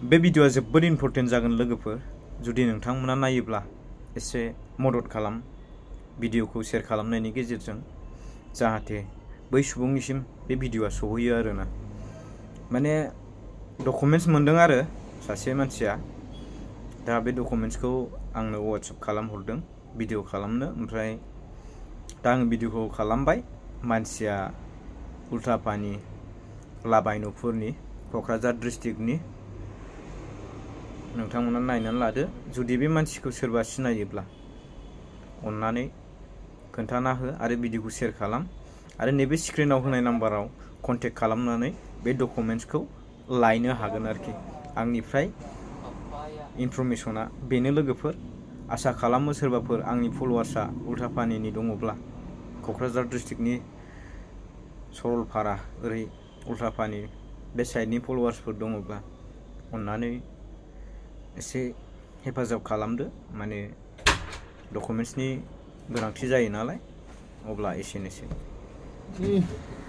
बे भिडिअआ जोबोद इम्पर्टेन्ट जागोन लोगोफोर जुदि नोंथांमोना नायोब्ला एसे मदद खालाम भिडिअखौ शेयार खालामनायनि गेजेरजों जाहाथे बै सुबुंनिसिम बे भिडिअआ सहैयो आरोना माने डकुमेन्ट्स मोनदों आरो सासे मानसिया दा बे डकुमेन्ट्सखौ आंनो WhatsApp खालामहरदों भिडिअ खालामनो ओमफ्राय दा आं भिडिअखौ खालामबाय मानसिया उल्थापानि लाबायन'फोरनि क'क्राझार डिस्ट्रिक्टनि नोंथांमोना नायनानै लादो जुदि बे मानसिखौ सोरबा सिनायोब्ला अन्नानै खोन्थाना हो आरो भिडिअखौ शेयार खालाम आरो नैबे स्क्रिनाव होनाय नाम्बाराव कन्टेक्ट खालामनानै बे डकुमेन्ट्सखौ लायनो हागोन आरोखि आंनिफ्राय इनफरमेसना बेनो लोगोफोर आसा खालामो सोरबाफोर आंनि फलोवार्सआ उल्थापानिनि दङब्ला क'क्राझार डिस्ट्रिक्टनि सरलपारा ओरै उल्थापानि बे साइडनि फलोवार्सफोर दङब्ला अन्नानै एसे हेफाजाब खालामदो माने डकुमेन्ट्सनि गोनांथि जायो नालाय अब्ला एसेनोसै